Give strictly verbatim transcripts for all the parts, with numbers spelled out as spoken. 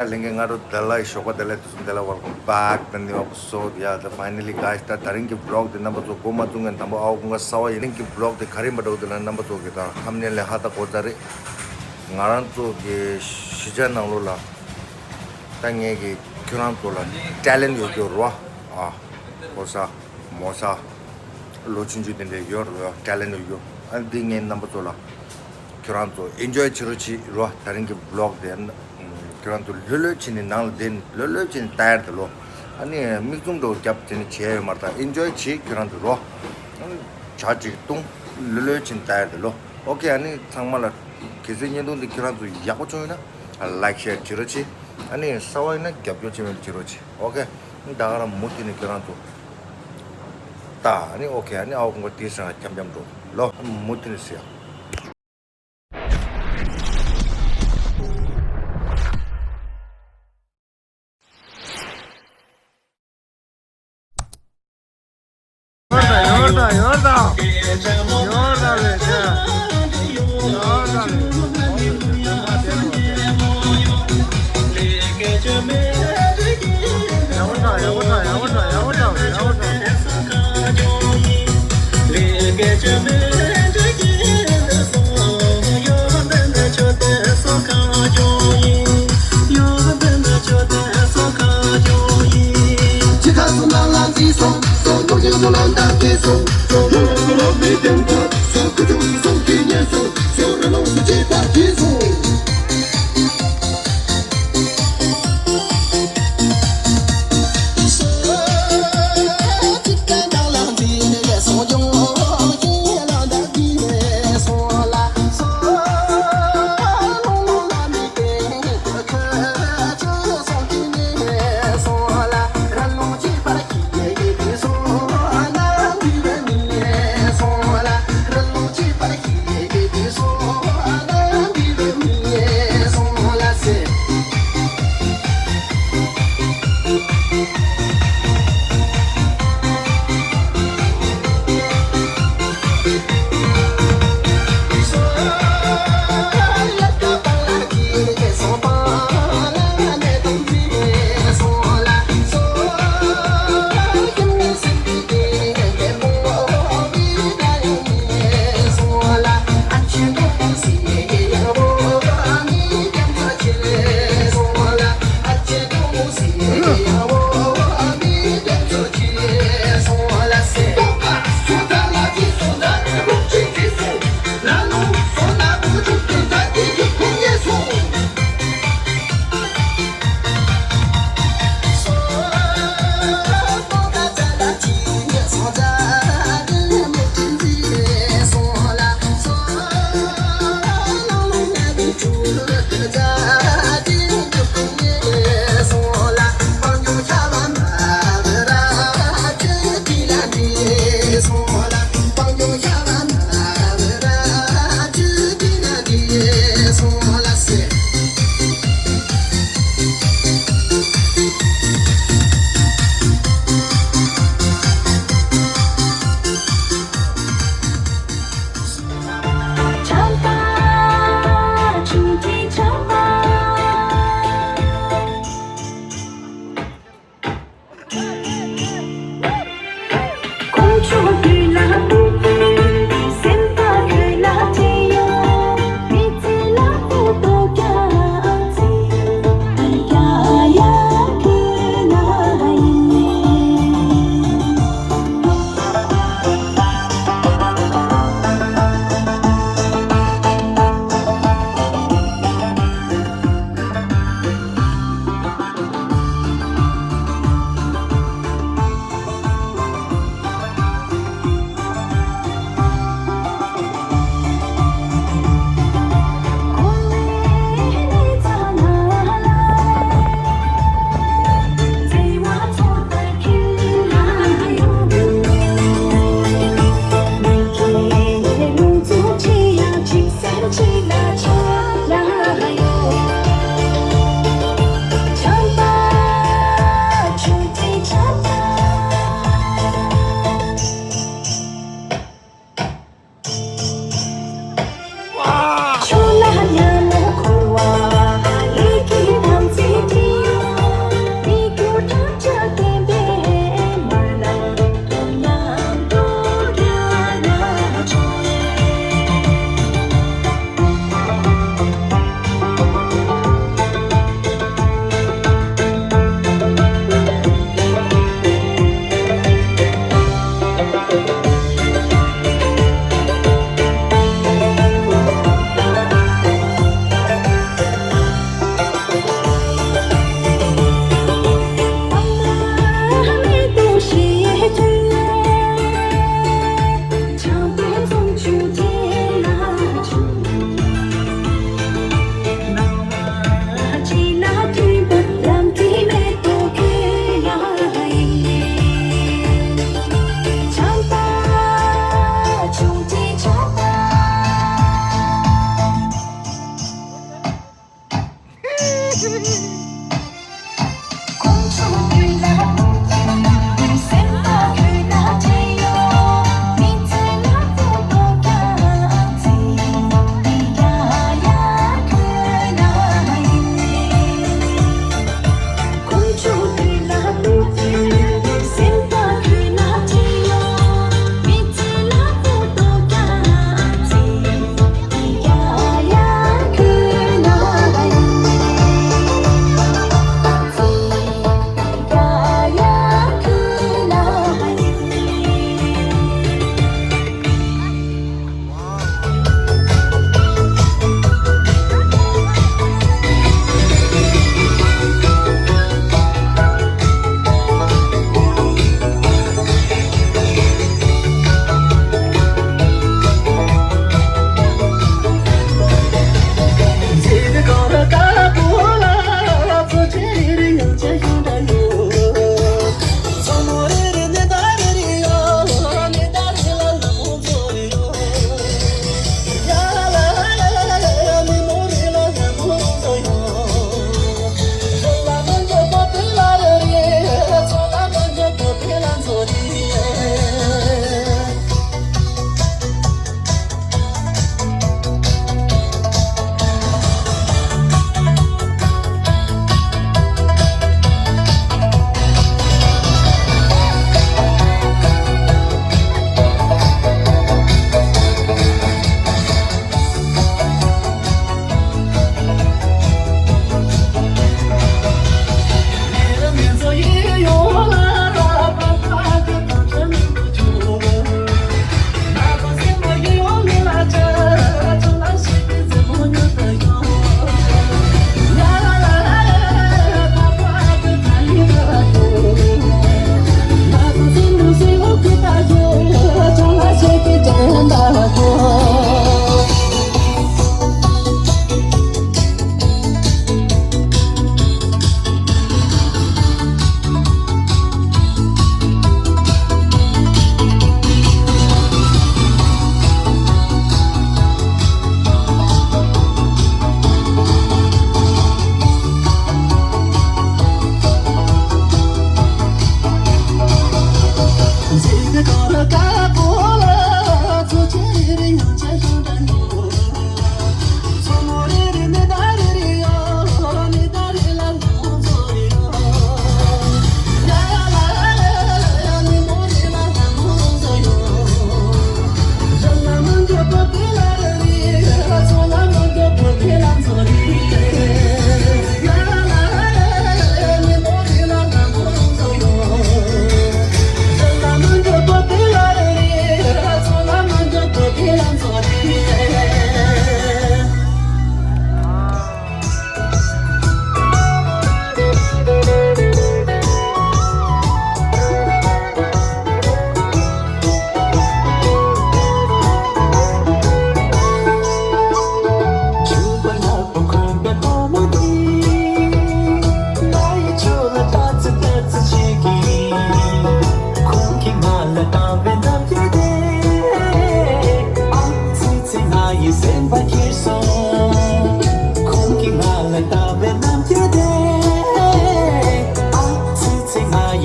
ལྷན་རྒྱས་སྔ་དྲོ་བདེ་ལེགས། ཞོགས་པ་བདེ་ལེགས། དུས་གསུམ་བདེ་ལེགས། Welcome back to the new episode. Yeah, the finally guys, ད་དེ་རིང་གི་vlog དེ་རྣམ་པ་ཚོ་མགོ་མ་བཙུགས་སྔོན་དང་པོ་ཨའོ་ཀུན་དགའ་གསར་པ་ཡིན། དེ་རིང་གི་vlog དེ་ག་རེ་ཡིན་པ་འདྲ་བོ་དེ་ལ་རྣམ་པ་ཚོ་གི་ད་thumbnail ལས་ཧ་ད་གོ་ཚར་རེད། ང་རང་ཚོ་གི་གཞིས་ཆགས་ནང་ལོགས་ལ་ད་ངས་གི་ཁྱོད་རང་ཚོ་ལ་talent ཡོད་རྒྱུ་རོ། ཨ་གོ་ས་མོ་ས་ལོ་ཆུང་ཆུང་དེ་འདྲ་ཡོད་རོ། talent ཡོད་རྒྱུ། ཨ་འདི་ངས་རྣམ་པ་ཚོ་ལ་ཁྱོད་རང་ཚོ་enjoy བྱེད་རོགས་བྱེད་རོ། དེ་རིང་གི་vlog དེ། ཁྱོད་རང་ཚོ་ལྷོད་ལྷོད་བྱས་ནས་ནང་ལ་བསྡད་ནས་ལྷོད་ལྷོད་བྱས་ནས་ལྟ་ཡར་དེ་ལོ། ཨ་ནི་མིག་བཙུམ་འདྲ་བོ་བརྒྱབ་བྱས་ནས་བྱས་ཡོད་མ་རེད། ད་enjoy བྱེད་ཁྱོད་རང་ཚོ་རོ། ཨ་ནི་ཇ་ཅིག་བཏུང་། ལྷོད་ལྷོད་བྱས་ནས་ལྟ་ཡར་དེ་ལོ། okay, ཨ་ནི་ཚང་མ་ལ་གལ་སྲིད་བརྙན་ཐུང་འདི་ཁྱོད་རང་ཚོ་ཡག་པོ་བྱུང་ཡོད་ན་like share བྱེད་རོགས་བྱེད། ཨ་ནི་གསར་པ་ཡིན་ན་རྒྱབ་སྐྱོར་བྱེད་མཁན་བྱེད་རོགས་བྱེད། okay, ད་ག་རང་མུ་མཐུད་ནས་ཁྱོད་རང་ཚོ་ལྟ། ཨ་ནི་okay, ཨ་ནི་ཨའོ་ཀུན་དགའ་དེའི་སང་འཁྱམ་འཁྱམ་འགྲོ་ལོ། མུ་མཐུད་ནས་ཟེར་ཡ།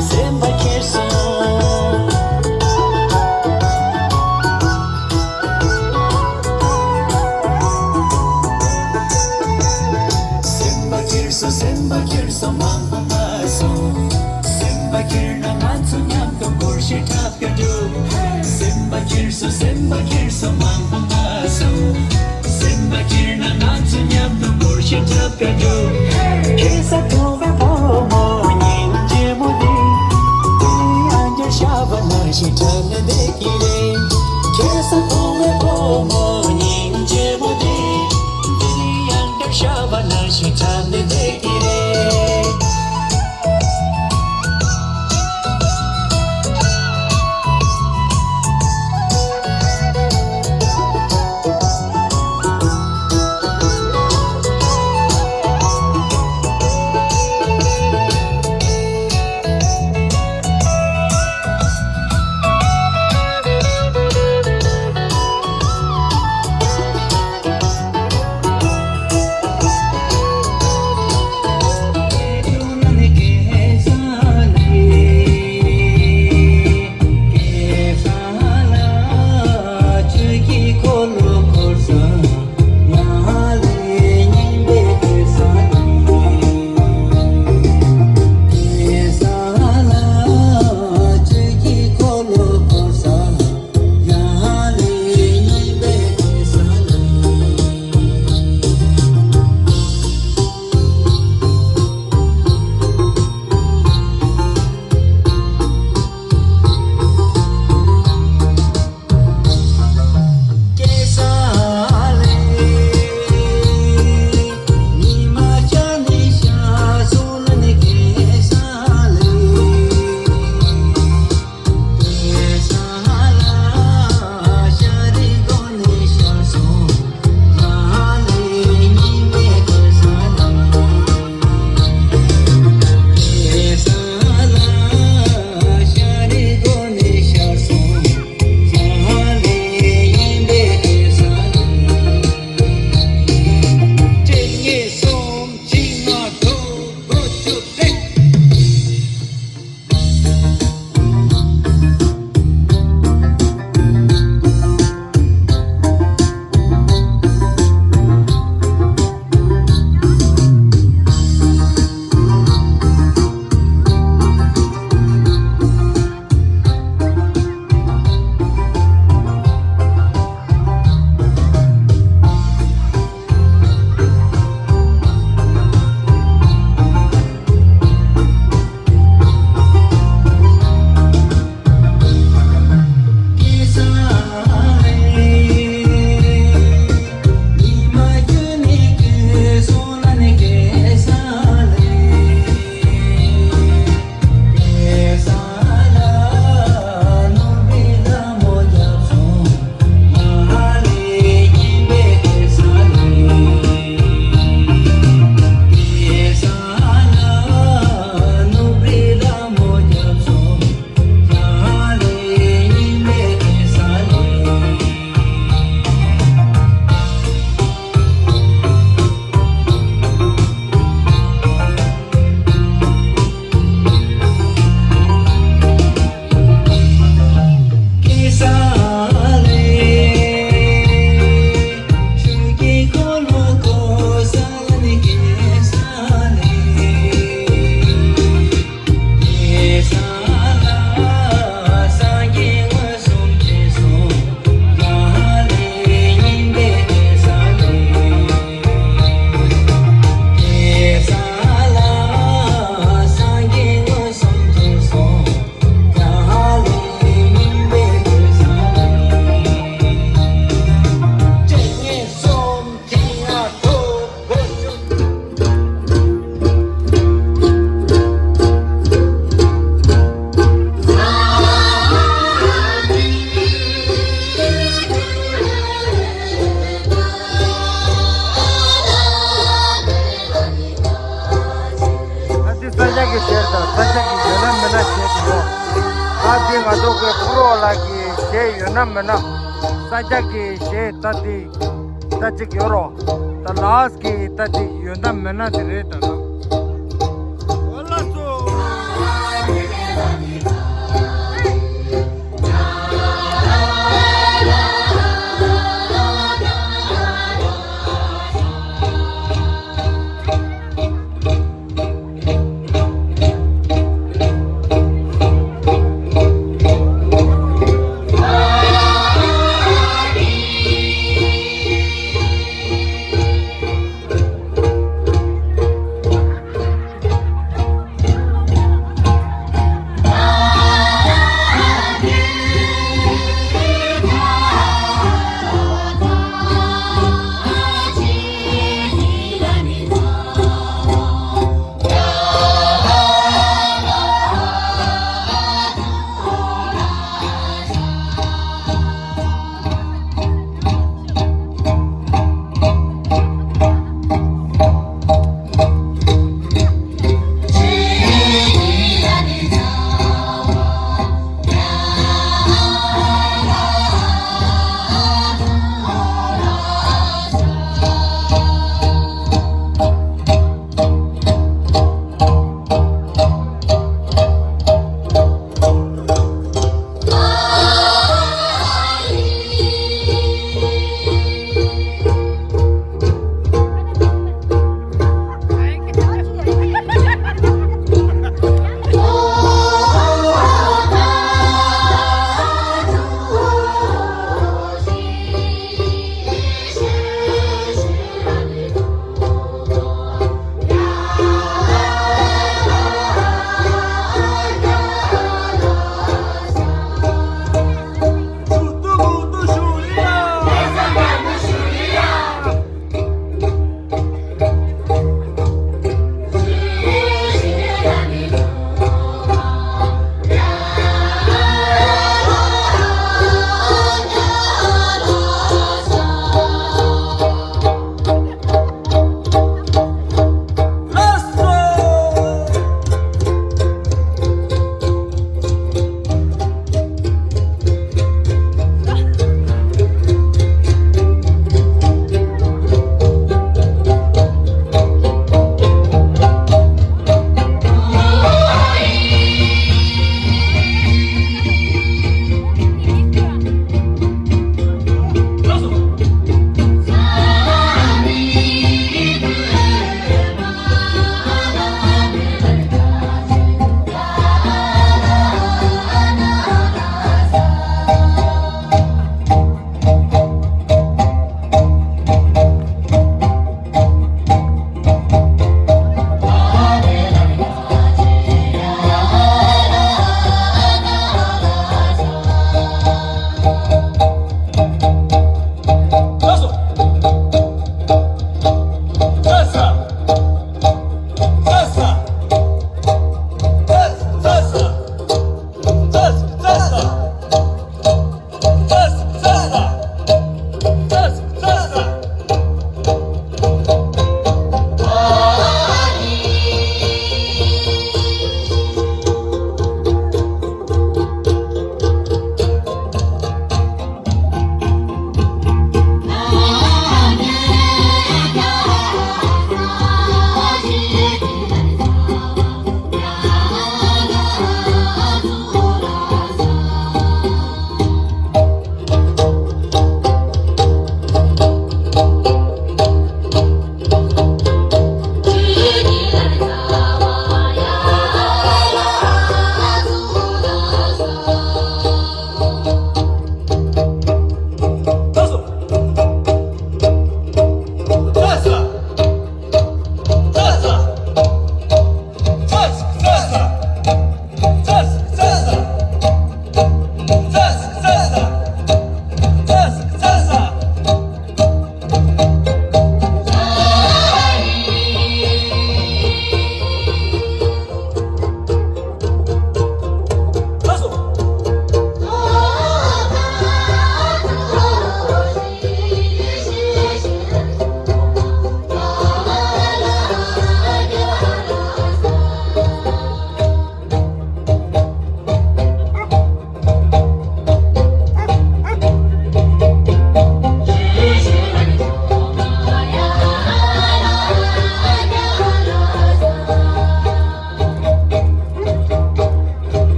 སེམས་པ་ཁྱེར་སོང་། སེམས་པ་ཁྱེར་སོང་། སེམས་པ་ཁྱེར་སོང་། མང་པོ་མ་སོང་། སེམས་པ་ཁྱེར་ན་ང་ཚོ་མཉམ་དུ་སྒོར་གཞས་འཁྲབ་ཀྱང་འགྲོ། སེམས་པ་ཁྱེར་སོང་། སེམས་པ་ཁྱེར་སོང་། མང་པོ་མ་སོང་། སེམས་པ་ཁྱེར་ན་ང་ཚོ་མཉམ་དུ་སྒོར་གཞས་འཁྲབ་ཀྱང་འགྲོ། ཁ་སང་མཐོང་བའི་བུ་མོ་སྙིང་རྗེ་མོ་དེ། དེ་ཡང་བསྐྱར་ཤ་བ་ནང་བཞིན་འཁྲབ་ནས་བསྡད་ཀྱི་རེད། ཁ་སང་མཐོང་བའི་བུ་མོ་སྙིང་རྗེ་མོ་དེ། དེ་ཡང་བསྐྱར་ཤ་བ་ནང་བཞིན་འཁྲབ་ནས་བསྡད་ཀྱི་རེད། ད་འདི་ས་སྐྱ་གི་གཞས་དང་ས་སྐྱ་གི་ཡོད་ན་མེད་ན་གཞས་དེ་ཡོད། ད་འདི་ང་ཚོ་གི་ཕུར་བ་ལགས་ཀྱི་གཞས་ཡོད་ན་མེད་ན། ས་སྐྱ་གི་གཞས་ད་འདི་ད་ཅིག་ཡོད་རོ། ད་ལགས་ཀྱི་ད་འདི་ཡོད་ན་མེད་ན་དེ་རེད་ད་ལོ།